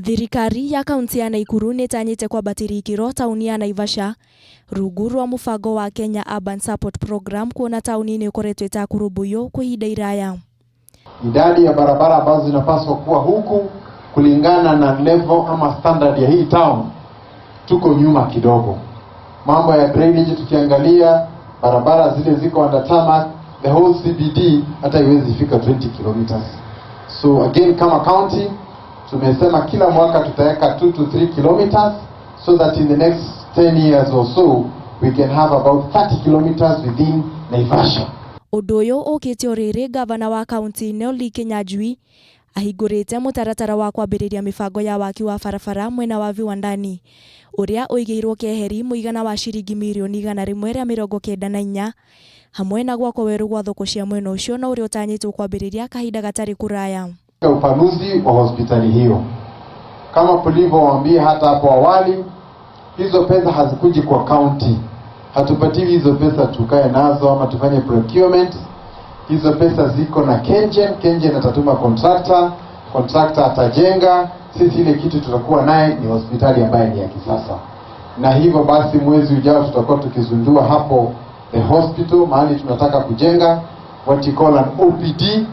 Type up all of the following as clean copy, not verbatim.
Thirikari ya kaunti ya Naikuru nĩ ĩtanyĩte kwambatĩria ikĩro taũni ya Naivasha rungu rwa mũbango wa Kenya Urban Support Program kuona taũni nĩ ĩkoretwo ĩtakũrũmbũiyo kwa ihinda iraya. Idadi ya barabara ambazo zinapaswa kuwa huku kulingana na level ama standard ya hii town, tuko nyuma kidogo. Mambo ya drainage tukiangalia barabara zile ziko under tarmac, the whole CBD hata iwezi fika 20 kilometers. So again kama county tumesema kila mwaka tutaweka 2 to 3 kilometers so that in the next 10 years or so we can have about 30 kilometers within Naivasha. Ũndũ ũyũ ũkĩte o rĩrĩ ngavana wa kaunti ĩno Lee Kinyanjui ahingũrĩte mũtaratara wa kwambĩrĩria mĩbango ya waki wa barabara mwena wa Viwandani ũrĩa ũigĩirwo keheri mũigana wa ciringi mirioni 194 hamwe na gwakwo werũ gwa thoko cia mwena ũcio na ũrĩa ũtanyĩtwo kwambĩrĩria kahinda gatarĩ kũraya. Upanuzi wa hospitali hiyo kama tulivyowaambia hata hapo awali, hizo pesa hazikuji kwa county, hatupatiwi hizo pesa tukae nazo ama tufanye procurement. Hizo pesa ziko na KenGen. KenGen atatuma contractor, contractor atajenga. Sisi ile kitu tutakuwa naye ni hospitali ambayo ni ya kisasa, na hivyo basi mwezi ujao tutakuwa tukizindua hapo the hospital mahali tunataka kujenga what you call an OPD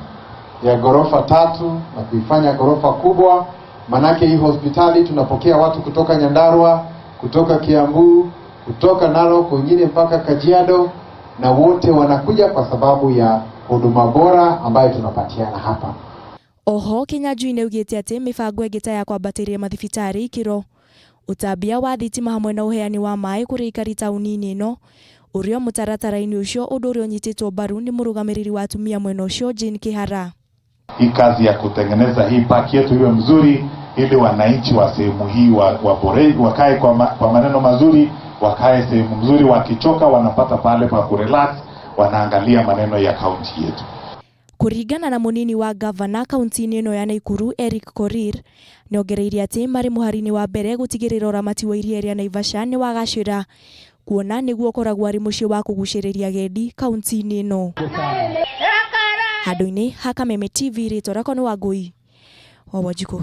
ya ghorofa tatu na kuifanya ghorofa kubwa. Manake hii hospitali tunapokea watu kutoka Nyandarua, kutoka Kiambu, kutoka Narok, wengine mpaka Kajiado, na wote wanakuja kwa sababu ya huduma bora ambayo tunapatiana hapa. Oho Kinyanjui nĩaugĩte atĩ mĩbango ĩngĩ ta ya kwambatĩria mathibitarĩ ikĩro, ũtambia wa thitima hamwe na ũheani wa maĩ kũrĩ aikari taũni-inĩ ĩno ũrĩ o mũtaratara-inĩ ũcio, ũndũ ũrĩa ũnyitĩtwo mbaru nĩ mũrũgamĩrĩri wa atumia mwena ũcio Jane Kihara. Hii kazi ya kutengeneza hii park yetu iwe mzuri ili wananchi wa sehemu hii wakae kwa maneno mazuri, wakae sehemu mzuri, wakichoka wanapata pale pa kurelax, wanaangalia maneno ya kaunti yetu. Kũringana na mũnini wa gavana kaunti-inĩ ĩno ya Naikuru Eric Korir nĩongereire atĩ marĩ mũhari-inĩ wa mbere gũtigĩrĩra ũramati wa iria rĩa Naivasha nĩ wagacĩra kuona nĩguo ũkoragwo arĩ mũciĩ wa kũgucĩrĩria agendi kaunti-inĩ ĩno. Handũ-inĩ ha Kameme TV rĩtwa rĩakwa nĩ Wangũi wa Wanjikũ.